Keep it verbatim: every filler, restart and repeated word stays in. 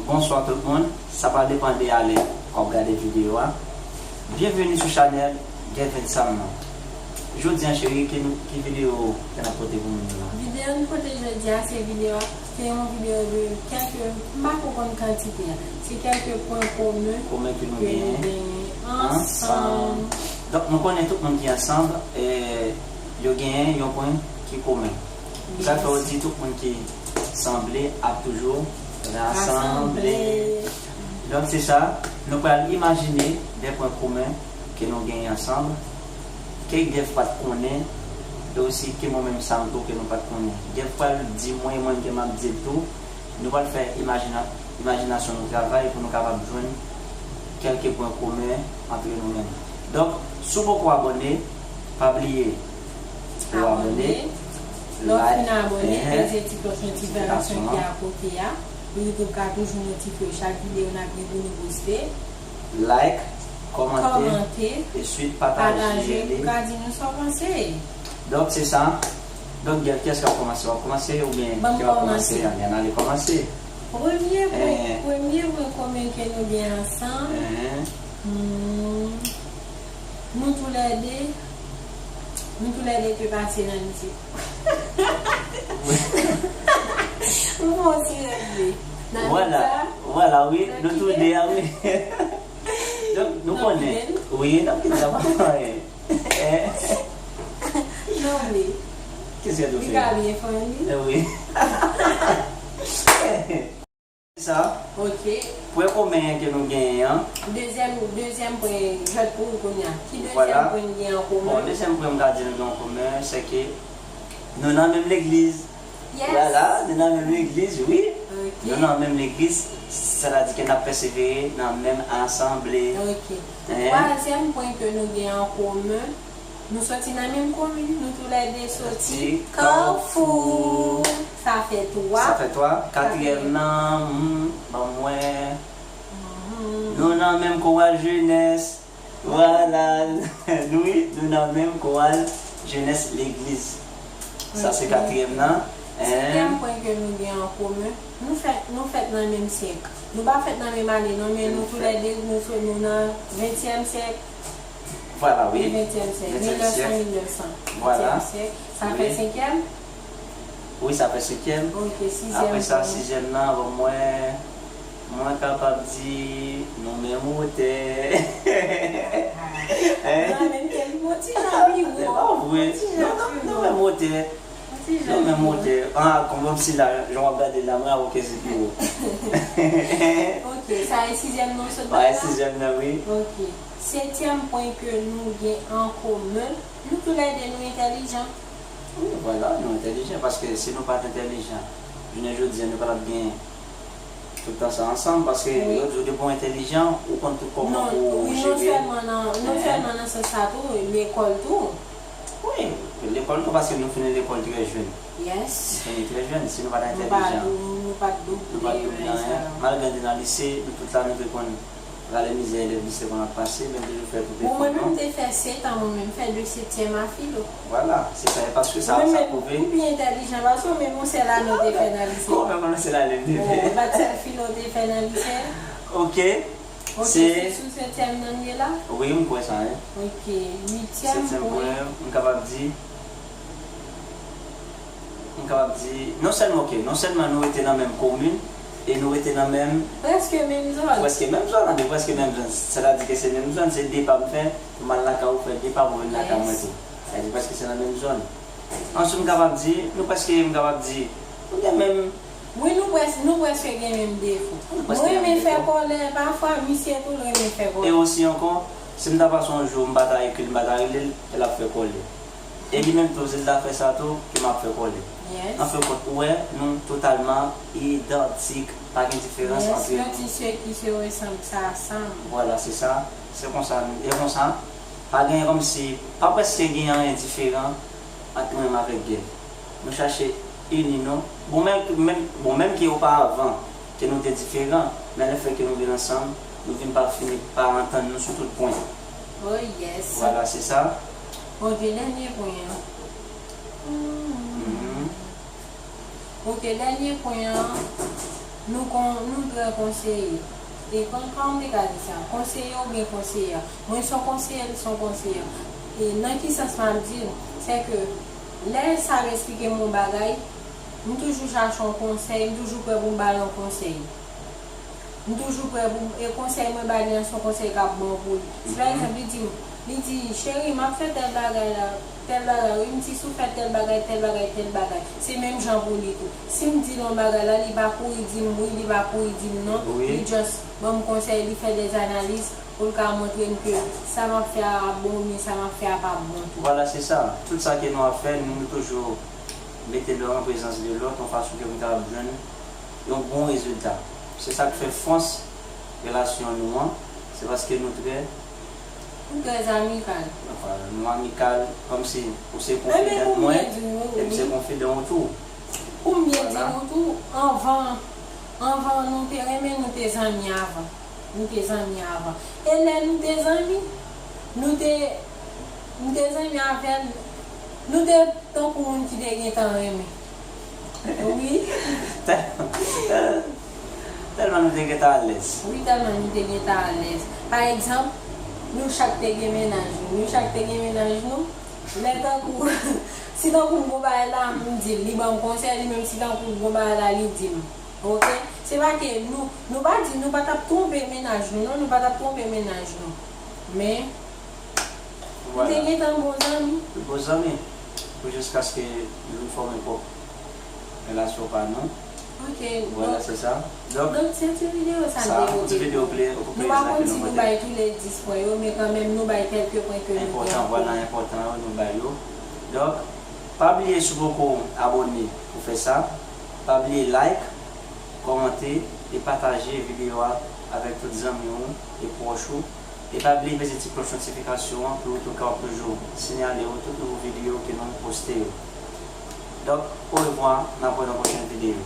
Bonswa tout moun, sa pa depann de alè w ap gade videyo a. Byenveni sou chanèl Gevin Sam nan. Jodi a cheri, ki, nou- ki videyo ke n ap pote pou moun yo la? Videyo nou pote jodi a, se videyo, se yon videyo de kèlke, m pa ko konn kantite a. Se kèlke pwen komen Komen ke nou ke nou genyen genyen ansanm. Ansanm. Donk, nou konnen tout moun ki ansanm, eh, yo genyen yon pwen ki komen. Sa fè w di tout moun ki sanble ap toujou rasanble. Rasanble. Donk, se sa, nou pral imajine de pwen komen ke nou genyen ansanm, ke Gèf pa t konnen, e osi ke mwen menm Sam tou ke nou pa t konnen. Gèf pral di mwen, e mwen ke m ap di l tou, nou pral fè imajina-, imajinasyon nou travay pou nou kapab jwenn kèlke pwen komen antre nou menm. Donk, si w poko abòne, pa bliye pou w abòne. Abòne. Lè w fin abòne, like, peze ti klòch notifikasyon ki akote a, pou YouTube ka toujou notifye w chak videyo n ap gen pou nou poste. Like, kòmante, kòmante, e swit pataje, pataje li pou ka di nou sa w panse. Donk, se sa. Donk, Gèf, kiyès k ap kòmanse? W ap kòmanse oubyen ki w ap kòmanse? Ann ale kòmanse. Premye pwen, eh, premye pwen komen ke nou gen ansanm. Eh. Hmm. Nou toulède, nou toulède te pase nan lise. M fè yon ti rève. N a vwala, vwala, wi, nou tou de a, wi. Donk, nou konnen. Wi, n ap kite sa pa anyen. Eh. Non, wi. Kisa w fè? Li ka byen fè, wi. Eh, wi. Sa. Ok. Pwen komen ke nou genyen an. Dezyèm, dezyèm pwen, jwèt pou ou kounye a. Ki dezyèm pwen n gen an komen? Bon, dezyèm pwen m ka di nou gen an komen, se ke nou nan menm legliz. Yes. Vwala, nou nan menm legliz, wi. Ok. Nou nan menm legliz, sètadi ke n ap pèsevere nan menm asanble. Ok. Hein? Twazyèm pwen ke nou gen an komen, nou soti nan menm komin, nou toulède soti Kafou. Sa fè twa. Sa fè twa. Katriyèm nan, hmm, ban m wè. Mhm. Nou nan menm koral jenès. Vwala. Nou, wi, nou nan menm koral jenès legliz. Sa se katriyèm nan. Senkyèm pwen ke nou gen an komen, nou fèt, nou fèt nan menm syèk. Nou pa fèt nan menm ane, non, men nou toulède, nou, nou nan ventyèm syèk. Vwala, wi. Ventyèm syèk. Ventyèm syèk. Mil nèf san, mil nèf san. Vwala. Ventyèm syèk. Sa fè senkyèm? Wi, sa fè senkyèm. Ok, sizyèm. Apre sa, sizyèm nan, bon, mwen, mwen kapab di nou menm wotè. Hein? Mwen menm ke li, yon ti jan pi wo. Se pa vre. Non, non, nou menm wotè. Yon ti jan pi wo. Nou menm wotè. Ah, kòmsi la, jan w ap gade la, mwen avè w ke se pi wo. Ok, sa e sizyèm nan w sot bay la? Sa e sizyèm nan, wi. Ok. Setyèm pwen ke nou gen an komen, nou toulède nou entèlijan. Wi, vwala, nou entèlijan, paske si nou pa t entèlijan, jounen jodi a, nou pa t ap gen tout tan sa ansanm, paske yo di w depi w entèlijan, ou konn tout kòman pou w jere. Non, wi, non sèlman nan, non sèlman nan sans sa tou, lekòl tou. Wi, lekòl tou, paske nou fini lekòl trè jèn. Yes. Nou fini trè jèn, si nou pa t entèlijan, nou pa t doub, nou pa t doub nan anyen. Malgre n te nan lise, nou tout la, nou te konn rale mizè elèv lise konn ap pase, men m toujou fè tout efò. Bon, mwen menm, m te fè setan, mwen menm, m fè de setyèm a filo. Vwala, se sa, e paske sa, sa pwouve. Ou pi entèlijan pase m, menm yon sèl ane w te fè nan lise. Kòman menm yon sèl ane m te fè? Bon, ou pa t sèl filo w te fè nan lise? Ok. Ok, se sou setyèm nan n ye la? Wi, m kwè sa, wi. Ok, uityèm pwen. Setyèm pwen, m kapab di, m kapab di, non sèlman, ok, non sèlman nou rete nan menm komin, e nou rete nan menm, prèske menm zòn. Prèske menm zòn, an, prèske menm zòn. Sètadi ke se menm zòn, se de pa m fè, pou m al lakay ou fè de pa pou vin lakay mwen tou. Yes. Sa vle di prèske se nan menm zòn. Answit, m kapab di, nou prèske, m kapab di, nou gen menm. Wi, nou près-, nou prèske gen menm defo. Nou prèske gen menm defo. Mwen renmen fè kòlè, pafwa, misye tou l renmen fè kòlè. E osi ankò, si m ta pase yon jou, m pa ta ekri l, m pa ta rele l, e l ap fè kòlè. E li menm tou, si l ta fè sa tou, ke m ap fè kòlè. Yes. Anfen kont, ou wè, nou totalman idantik, pa gen diferans ant nou. Yes, yon ti se ki se resanm sa, sanm. Vwala, se sa. Se konsa, e konsa, pa gen kòmsi, pa prèske gen anyen diferan ant mwen menm avèk Gèf. Nou chache ini nou. Bon, menm, menm, bon, menm ke oparavan, ke nou te diferan, men lefètke nou vin ansanm, nou vin pa fini pa antann nou sou tout pwen. Oh, yes. Vwala, se sa. Ok, dènye pwen an. Mhm. Ok, dènye pwen an. Nou kon, nou trè konseye. E kon, kòman m te ka di sa? Konseye oubyen konseyè? Mwen se yon konseye, li se yon konseyè. E nan ki sans m ap di l? Se ke lè sa ap esplike m yon bagay, m toujou chache yon konsèy, m toujou prè pou m ba l yon konsèy. M toujou prè pou m, e konsèy mwen ba li an, se yon konsèy k ap bon pou li. Si pa egzanp, li di m, li di, "Cheri, m ap fè tèl bagay la, tèl bagay, wi, m di si w fè tèl bagay, tèl bagay, tèl bagay." Se menm jan pou li tou. Si m di l yon bagay la, li pa kouri di m wi, li pa kouri di m non. Wi. Li just ban m konsèy, li fè dèz analiz pou l ka montre m ke sa m ap fè a ap bon oubyen sa m ap fè a p ap bon tou. Vwala, se sa. Tout sa ke nou ap fè, nou, nou toujou mete lè an prezans de lòt, yon fason ke nou kapab jwenn yon bon rezilta. Se sa k fè fòs relasyon nou an, se paske nou trè Nou trè amikal. Anfen, nou amikal, kòmsi ou se konfidan mwen, e m se konfidan ou tou. Pou m byen di nou tou, anvan, anvan nou te renmen, nou te zanmi avan. Nou te zanmi avan. E lè nou te zanmi, nou te, nou te zanmi avè l, nou te tankou moun ki te gentan renmen. Wi. Tèlman nou te gentan alèz. Wi, tèlman nou te gentan alèz. Pa egzanp, nou chak te gen mennaj nou. Nou chak te gen mennaj nou. Lè tankou, si tankou m gon bagay la, m di l, li ban m konsèy, li menm si tankou m gon bagay la, li di m. Oke? Se pa ke nou, nou pa di, nou pa t ap twonpe mennaj nou, non, nou pa t ap twonpe mennaj nou. Men, nou te gentan bon zanmi. Bon zanmi. Pou jiskaske nou vin fòme pwòp relasyon pa nou. Ok. Vwala, se sa. Donk, donk, se ti videyo sa n te pote pou nou. Nou pa konn si nou bay tou le dis pwen yo, men kanmenm nou bay kèlke pwen ke nou gen. Enpòtan, vwala, enpòtan yo, nou bay yo. Donk, pa bliye si w poko abòne pou fè sa. Pa bliye like, kòmante e pataje videyo a avèk tout zanmi w e pwòch ou. E pa bliye peze ti klòch notifikasyon an pou YouTube kapab toujou siyale w tout nouvo videyo ke nou poste yo. Donk, orevwa, n ap wè nan pwochèn videyo.